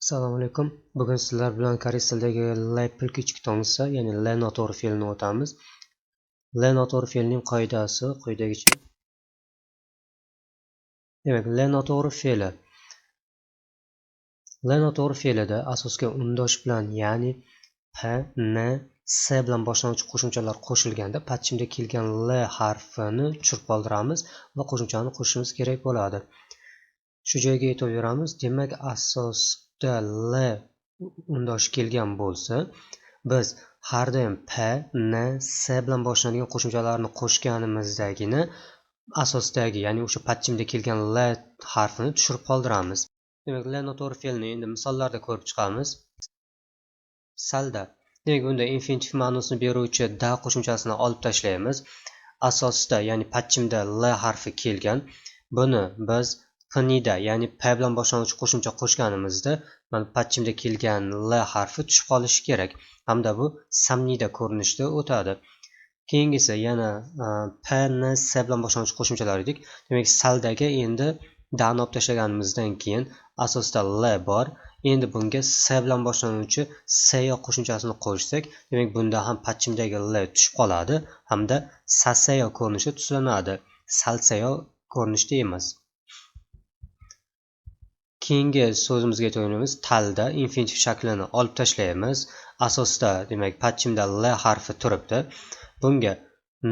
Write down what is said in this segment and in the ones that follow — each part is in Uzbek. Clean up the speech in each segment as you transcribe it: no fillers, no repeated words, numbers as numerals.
Assalomu alaykum. Bugun sizlar bilan koreys tilidagi L pulkichik tongsa, ya'ni L noto'g'ri fe'lini o'tamiz. L noto'g'ri fe'lining qoidasi quyidagicha. Demak, L noto'g'ri fe'li. L noto'g'ri fe'lida asosga undosh bilan, ya'ni P, N, S bilan boshlanuvchi qo'shimchalar qo'shilganda patchimda kelgan L harfini tushirib qoldiramiz va qo'shimchani qo'shishimiz kerak bo'ladi. Shu joyga e'tibor beramiz. Demak, asosda L undosh kelgan bo'lsa, biz har doim P, N, S bilan boshlanadigan qo'shimchalarni qo'shganimizdagina asosdagi, ya'ni o'sha patchimda kelgan L harfini tushirib qoldiramiz. Demak, L noto'g'ri fe'lni endi misollarda ko'rib chiqamiz. Salda. Demak, bunda infinitiv ma'nosini beruvchi da qo'shimchasini olib tashlaymiz. Asosda, ya'ni patchimda L harfi kelgan. Buni biz pnida, ya'ni p bilan boshlanuvchi qo'shimcha qo'shganimizda mana patchimda kelgan L harfi tushib qolishi kerak. Hamda bu samnida ko'rinishda o'tadi. Keyingisi yana p, n, s bilan boshlanuvchi qo'shimchalar edik. Demak, saldaga endi dani olib tashlaganimizdan keyin asosda L bor. Endi bunga s bilan boshlanuvchi s qo'shimchasini qo'shsak, demak bunda ham patchimdagi L tushib qoladi hamda saseyo ko'rinishi tuslanadi. Salseyo ko'rinishda emas. Keyingi so'zimizga e'tibor, talda infinitiv shaklini olib tashlaymiz. Asosda, demak, patchimda L harfi turibdi. Bunga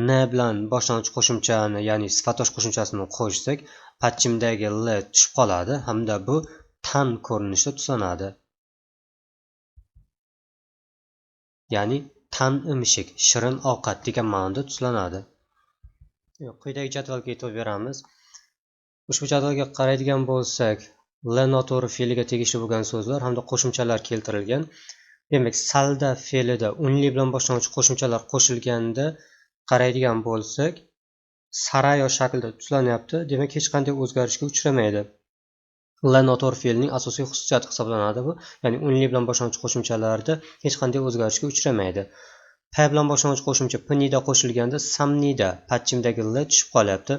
n bilan boshlanuvchi qo'shimchani, ya'ni sifatdosh qo'shimchasini qo'shsak, patchimdagi L tushib qoladi hamda bu tan ko'rinishda tuslanadi. Ya'ni tan imishik, shirin ovqat degan ma'noda tuslanadi. Quyidagi jadvalga e'tibor beramiz. Ushbu jadvalga qaraydigan bo'lsak, L noto'g'ri fe'liga tegishli bo'lgan so'zlar hamda qo'shimchalar keltirilgan. Demak, salda fe'lida unli bilan boshlanuvchi qo'shimchalar qo'shilganda qaraydigan bo'lsak, sarayo shaklida tuslanyapti. Demak, hech qanday o'zgarishga uchramaydi. L noto'g'ri fe'lining asosiy xususiyati hisoblanadi bu. Ya'ni unli bilan boshlanuvchi qo'shimchalarda hech qanday o'zgarishga uchramaydi. P bilan boshlanuvchi qo'shimcha pnida qo'shilganda samnida patchimdagi L tushib qolyapti.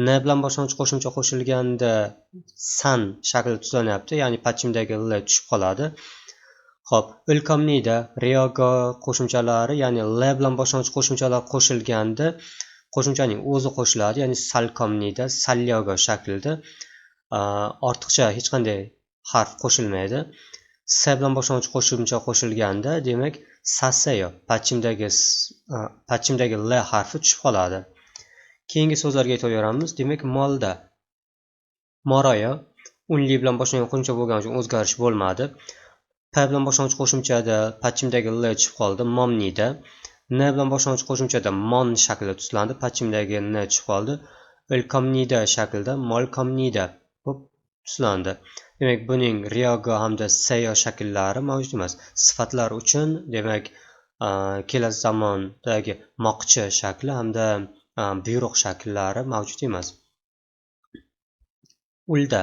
N bilan boshlanuvchi qo'shimcha qo'shilganda san shaklida tuslanyapti, ya'ni patchimdagi L tushib qoladi. Xo'p, ilkomnida riogo qo'shimchalari, ya'ni L bilan boshlanuvchi qo'shimchalar qo'shilganda qo'shimchaning o'zi qo'shiladi, ya'ni salkomnida salyogo shaklida ortiqcha hech qanday harf qo'shilmaydi. S bilan boshlanuvchi qo'shimcha qo'shilganda, demak, saseyo patchimdagi L harfi tushib qoladi. Keyingi so'zlarga e'tibor beramiz. Demak, molda moroyo unli bilan boshlangan qo'shimcha bo'lgani uchun o'zgarish bo'lmadi. P bilan boshlanuvchi qo'shimchada patchimdagi L tushib qoldi, momnida. N bilan boshlanuvchi qo'shimchada mon shaklida tuslandi, patchimdagi N tushib qoldi. Ilkomnida shaklida molkomnida bo'lib tuslandi. Demak, buning riogo hamda seyo shakllari mavjud emas. Sifatlar uchun, demak, kelasi zamondagi moqchi shakli hamda buyruq shakllari mavjud emas. Ulda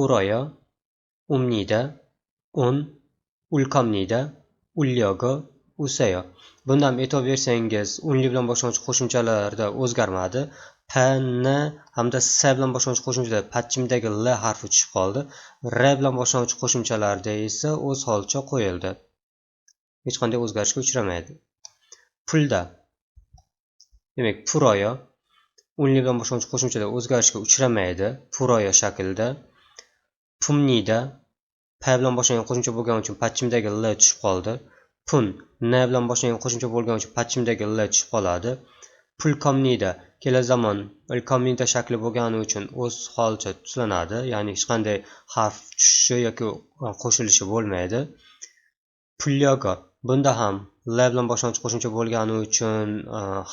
uroyo, umnida, un, ulkomnida, ulyogo, usayo. Bundan e'tibor bersangiz, unli bilan boshlanuvchi qo'shimchalarda o'zgarmadi. P, N hamda S bilan boshlanuvchi qo'shimchada patchimdagi L harfi tushib qoldi. R bilan boshlanuvchi qo'shimchalarda esa o'z holicha qo'yildi. Hech qanday o'zgarishga uchramaydi. Pulda, demak, puroyo unli bilan boshlanuvchi qo'shimchada o'zgarishga uchramaydi, puroyo shaklida. Pumnida p bilan boshlangan qo'shimcha bo'lgani uchun patchimdagi L tushib qoldi. Pun n bilan boshlangan qo'shimcha bo'lgani uchun patchimdagi L tushib qoladi. Pulkomnida kelasi zamon ilkomnida shakli bo'lgani uchun o'z holicha tuslanadi, ya'ni hech qanday harf tushishi yoki qo'shilishi bo'lmaydi. Pulyogo, bunda ham L bilan boshlanuvchi qo'shimcha bo'lgani uchun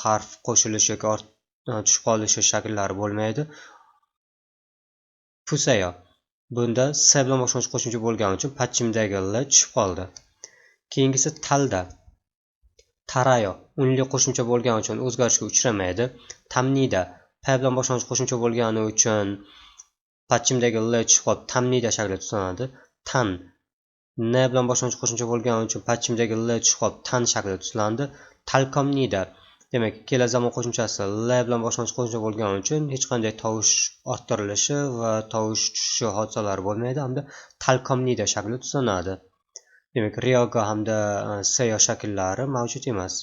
harf qo'shilishi yoki tushib qolishi shakllari bo'lmaydi. Pusayo, bunda S bilan boshlanuvchi qo'shimcha bo'lgani uchun patchimdagi L tushib qoldi. Keyingisi talda tarayo unli qo'shimcha bo'lgani uchun o'zgarishga uchramaydi. Tamnida p bilan boshlanuvchi qo'shimcha bo'lgani uchun patchimdagi L tushib qolib tamnida shaklida tuslanadi. Tan n bilan boshlanuvchi qo'shimcha bo'lgani uchun patchimdagi L tushib qolib tan shaklida tuslandi. Talkomnida Demak, kelasi zamon qo'shimchasi l bilan boshlanuvchi qo'shimcha bo'lgani uchun hech qanday tovush orttirilishi va tovush tushishi hodisalari bo'lmaydi hamda talkomnida shakli tuzlanadi. Demak, ryoga hamda seyo shakllari mavjud emas.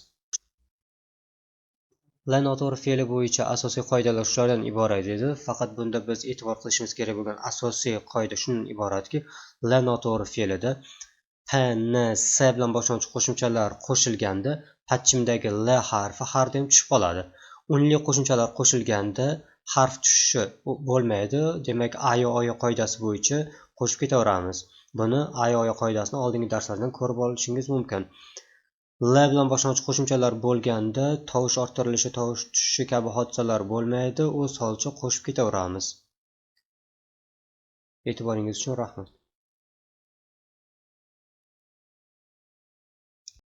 L noto'g'ri fe'li bo'yicha asosiy qoidalar shulardan iborat edi. Faqat bunda biz e'tibor qilishimiz kerak bo'lgan asosiy qoida shundan iboratki, L noto'g'ri fe'lida P, N, S bilan boshlanuvchi qo'shimchalar qo'shilganda patchimdagi L harfi har doim tushib qoladi. Unli qo'shimchalar qo'shilganda harf tushishi bo'lmaydi. Demak, ayo oyo qoidasi bo'yicha qo'shib ketaveramiz. Buni ayo oyo qoidasini oldingi darslardan ko'rib olishingiz mumkin. L bilan boshlanuvchi qo'shimchalar bo'lganda tovush orttirilishi, tovush tushishi kabi hodisalar bo'lmaydi. O'z holicha qo'shib ketaveramiz. E'tiboringiz uchun rahmat.